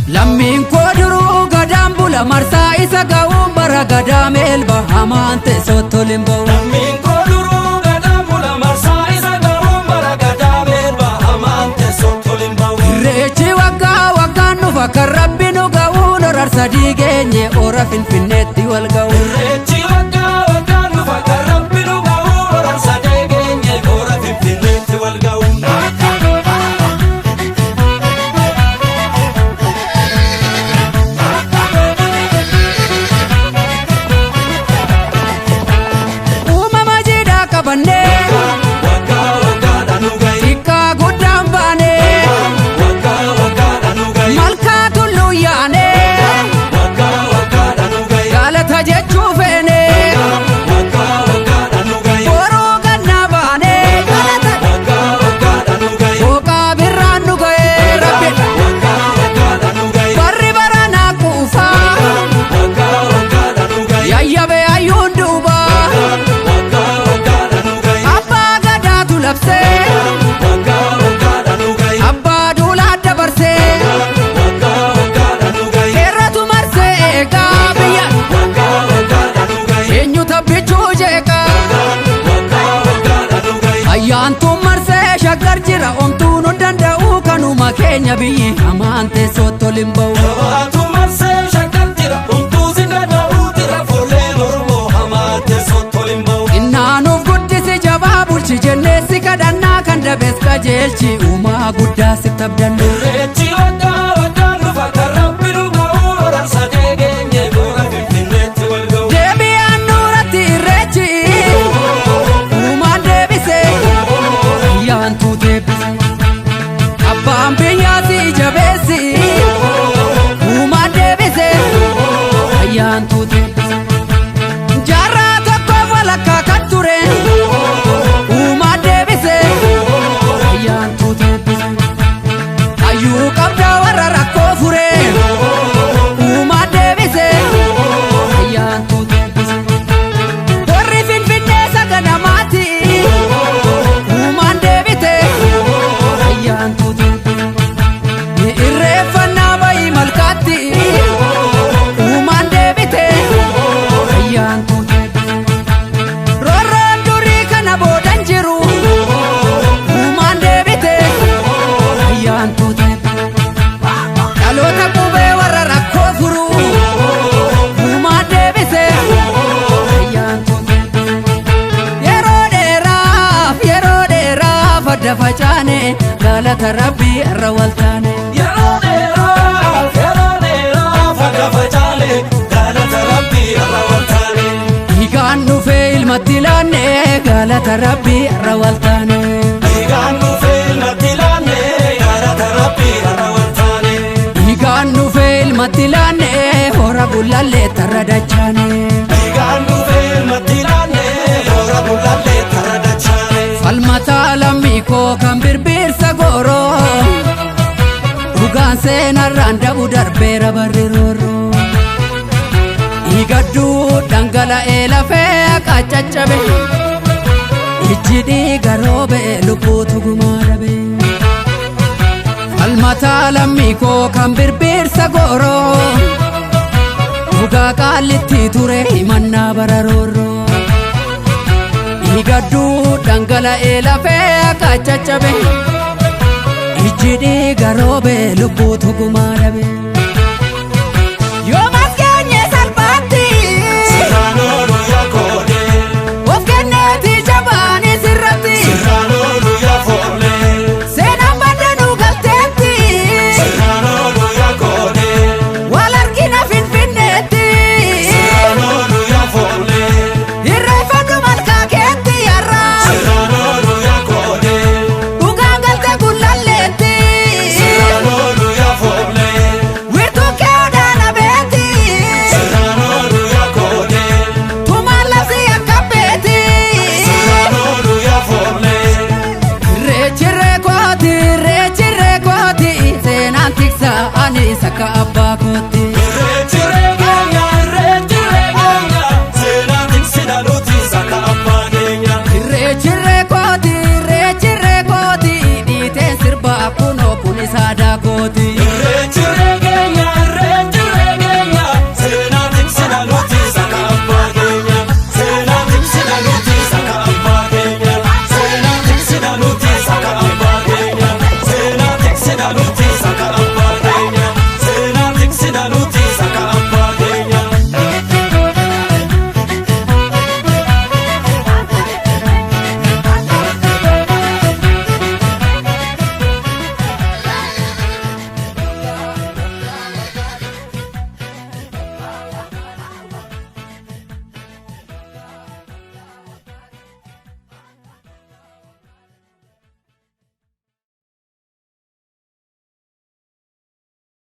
Lammiin koo duruu gadaan bula marsaa isa ga'uun bara gadaa meelba hamaan teessootti ol hin ba'u. Lammiin koo duruu gadaan bula marsaa isa ga'uun bara gadaa meelba hamaan teessootti ol hin ba'u. Irreechi waggaa waggaan dhufa kan rabbi nu ga'uun horar sadii geenye hora Finfinneetti wal ga'u. Irreechi waggaa waggaan dhufa kan rabbi nu ga'uun horar sadee geenye hora Finfinneetti wal ga'u. Uumama jiidhaa qabannee Waggaa waggaadhaan nu ga'i. xiqqaa guddaan baanee Waggaa waggaadhaan nu ga'i. malkaa tulluu yaanee Waggaa waggaadhaan nu ga'i. galata jechuu feenee Waggaa waggaadhaan nu ga'i. boruu gannaa baanee galata Waggaa waggaadhaan nu ga'i. booqaa birraan nu ga'ee rabbi Waggaa waggaadhaan nu ga'i. barri baranaa quufaa Waggaa waggaadhaan nu ga'i. yayyabe hayyuun duubaa Waggaa waggaadhaan nu ga'i. abbaa gadaatu labsee Waggaa waggaadhaan nu ga'i. abbaa duulaa dabarsee Waggaa waggaadhaan nu ga'i. seeratu marsee eegaa biyya Waggaa waggaadhaan nu ga'i. eenyu tabbichuu jeeqaa Waggaa waggaadhaan nu ga'i. ayyaantuun marsee shaggar jira omtuu nu danda'u kanuma keenya biyyi hamaan teessootti ol hin ba'u. Jabaatu marsee shaggar jira. Homtuu si danda'uu jira. Fuulleen Oromoo hamaa teessootti ol hin ba'u. Innaanuuf guddisi jabaa bulchi jennee si kadhannaa kan dabees qajeelchi uumaa guddaa si tabdannu. Irreechi waggaa waggaan dhufa kan rabbi nu ga'u horar sadee geenye hora Finfinneetti wal ga'u. Deebi'aan nuuratti irreechi uumaan deebise ayyaantuu deebise abbaan biyyaa si jabeessi uumaan deebise ayyaantuu deebise jaarraa tokko walakkaa kan ture uumaan deebise ayyaantuu deebise hayyuu qabdaa warra rakkoo fure uumaan deebise ayyaantuu deebise. Warri Finfinnee saganamaati uumaan deebite ayyaantuu deebite. Ni irreeffannaa bayii malkaatti uumaan deebite ayyaantuu deebite. Roorroon durii kana boodan jiru uumaan deebite ayyaantuu deebite. Dhaloota qubee warra rakkoo furu uumaan deebise ayyaantuu deebise. Yeroo dheeraaf yeroo dheeraaf adda facaane galata rabbii irra waltaane. Yeroo dheeraaf yeroo dheeraaf adda facaane galata rabbii irra waltaane. Dhiigaan dhufee ilmatti laanne galata rabbii irra waltaane. Dhiigaan dhufee ilmatti laanne galata rabbii irra waltaane. Dhiigaan dhufee ilmatti laanne hora bulallee tarra dachaane. Dhiigaan dhufee ilmatti laanne hora bulallee tarra dachaane. Falmataa lammii koo kan birbirsa gooroo dhugaan seenarraan dabu darbeera barri roorroo. Dhiigadduu dhangala'ee lafee akka caccabe ijji dhiiga roobe lubbuutu gumaa dhabe. Falmataa lammii koo kan birbirsa gooroo dhugaa qaallitti ture himannaa bara roorroo. Dhiigadduu dhangala'ee lafee akka caccabe ijji dhiiga roobe lubbuutu gumaa dhabe. Yoo maskeenye salphaatti Sirraan oolu yaa koodee of kenneeti jabaanis irratti sirraan oolu yaa foollee seenaan baddanuu galteetti sirraan oolu yaa koodee wal argina Finfinneetti sirraan oolu yaa foollee irreeffadhu malkaa keetti yarraa sirraan. Akka abbaa.